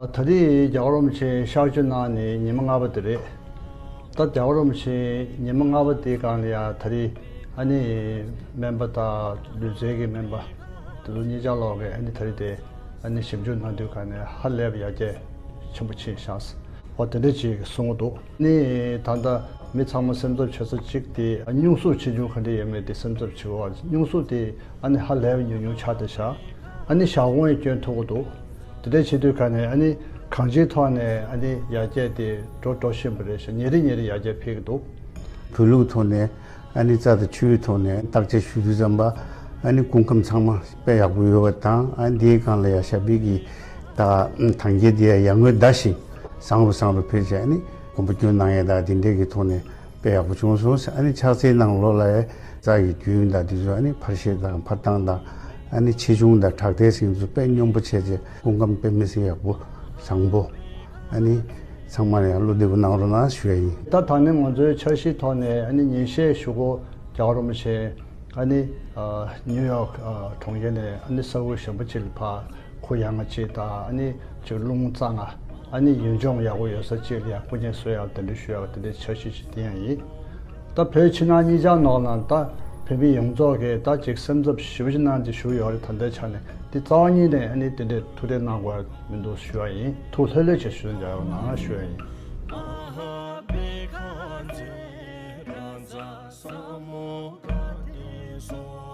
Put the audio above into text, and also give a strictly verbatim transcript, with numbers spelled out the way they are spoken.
ད་རེས་རྒྱལ་བ་རིན་པོ་ཆེ་གཤགས་བཅོས་གནང་ནས་ཉི་མ་ལྔ་པ་དེ་རེད། ད་རྒྱལ་བ་རིན་པོ་ཆེ་ཉི་མ་ལྔ་པ་དེའི་སྒང་ལ་ཡང་ད་རེས་ཨ་ནི་སྨན་པ་དང་ལུས་རྩལ་གྱི་སྨན་པ་དེ་ཚོ་གཉིས་ཆ་ལོག་གིས་ཨ་ནི་ད་རེས་དེ་ཨ་ནི་ཞིབ་འཇུག་གནང་དུས་སྒང་ནས་ཧ་ལས་པའི་ཡར་རྒྱས་ཆེན་པོ་ཕྱིན་ཤག་འོ་དེ་འདྲ་ཅིག་གསུང་གི་འདུག་ནི་ད་ལྟ་མི་ཚང་མ་སེམས་འཚབ་བྱེད་ས་གཅིག་དེ་སྙུང་གཟུགས་ཆེ་ཆུང་ག་འདྲ་ཡོད་མེད་དེ་སེམས་འཚབ་བྱེད་དགོས་པ། སྙུང་གཟུགས་དེ་ཨ་ནི་ཧ་ལས་པའི་ཉུང་ཉུང་ཆགས་བསྡད་ཤག་ཨ་ནི་ཞག་དགོང་ཡང་སྐྱོན་ཐུག་གི་འདུག་དེ་འདྲ་བྱེད་དུས་ག་ནས་ཨ་ནི་གང་ཅིའི་ཐོག་ནས་ཨ་ནི་ཡར་རྒྱས་དེ་འགྲོ་འགྲོ་བཞིན་པ་རེད་ཤག་ཉིན་རེ་ཉིན་རེ་ཡར་རྒྱས་འཕེལ་གྱི་འདུག་བོད་ལུགས་ཐོག་ནས་ཨ་ནི་རྩ་དང་ཆུའི་ཐོག་ནས་བརྟག་དཔྱད་ཞུ་དུས་ཙམ་པ་ཨ་ནི་སྐུ་ཁམས་ཚང་མ་དཔེ་ཡག་པོ་ཡོད་པ་དང་། ཨ་ནི་དེའི་སྒང་ལ་ཡ་ཞབས་པད་ཀྱི་ད་ཐང་རྒྱལ་དེ་ཡ་ཡར་ངོའི་ཟླ་བཞིན་བཟང་རུ་བཟང་རུ་འཕེལ་བྱས། ཨ་ནི་གོམ་པ་སྐྱོན་གནང་ཡས་དང་དེ་འདྲས་ཀྱི་ཐོག་ནས་དཔེ་ཡག་པོ་བྱུང་སོང་། ཨ་ནི་ཕྱག་འཚལ་ནང་ལོགས་ལ་ཡ་རྩ་ཡི་རྒྱུན་དང་དེ་ཚོ་ཨ་ནི་འཕར་ཤད་དང་འཕར་སྟངས་དང་ཨ་ནི་ཆེ་ཆུང་དང་དྲག་དལ་ཟེར་མཁན་ཚོ་དཔེ་སྙོམས་པོ་བྱས་བྱས་སྐུ་ཁམས་དཔེ་མི་སྲིད་ཡག་པོ་བཟང་པོ། ཨ་ནི་ཚང་མ་ལ་ཡང་བློ་བདེ་པོ་གནང་རོགས་གནང་ཞུ་ཡ་ཡིན། ད་ད་ནི་ང་ཚོའི་འཆར་གཞིའི་ཐོག་ནས་ཨ་ནི་ཉིན་ཤས་གཞུག་གུ་རྒྱལ་བ་རིན་པོ་ཆེ་ཨ་ནི་ཨ་ནིའུ་ཡོག་ཨ་གྲོང་ཁྱེར་ནས་ཨ་ནི་ས་ཁུལ་གཞན་པ་ཅིག་ལ་ཕར་ཁོ་ཡ་ང་ཅིག་དང་ཨ་ནི་ཅིག་རླུང་རྩ་ང་ཨ་ནི་ཡུལ་ལྗོངས་ཡག་པོ་ཡོད་ས་ཅིག་ལ་ཡ་སྐུ་མཁྱེན་གསོལ་ཡག་དེ་འདྲ་ཞུ་ཡག་དེ་འདྲའི་འཆར་གཞི་ཅིག་དེ་ཡང་ཡིན། ད་བོད་ཕྱི་ནང་གཉིས་ཆ་ནང་ལ་ད་བོད་མི་ཡོངས་རྫོགས་ཀྱིས་ད་ཅིག་སེམས་འཚབ་ཞེ་པོ་ཅིག་གནང་སྟེ་བཞུགས་ཡོད་རེད། ད་ལྟའི་ཆ་ནས་འདི་རྩ་བ་ཉིད་ནས་ཨ་ནི་དེ་འདྲའི་ཐུགས་ཁྲལ་གནང་དགོས་མི་འདུག་ཞུ་བ་ཡིན། ཐུགས་ལྷོད་ལྷོད་བྱས་ཞུ་འཇགས་རོགས་གནང་ཞུ་བ་ཡིན།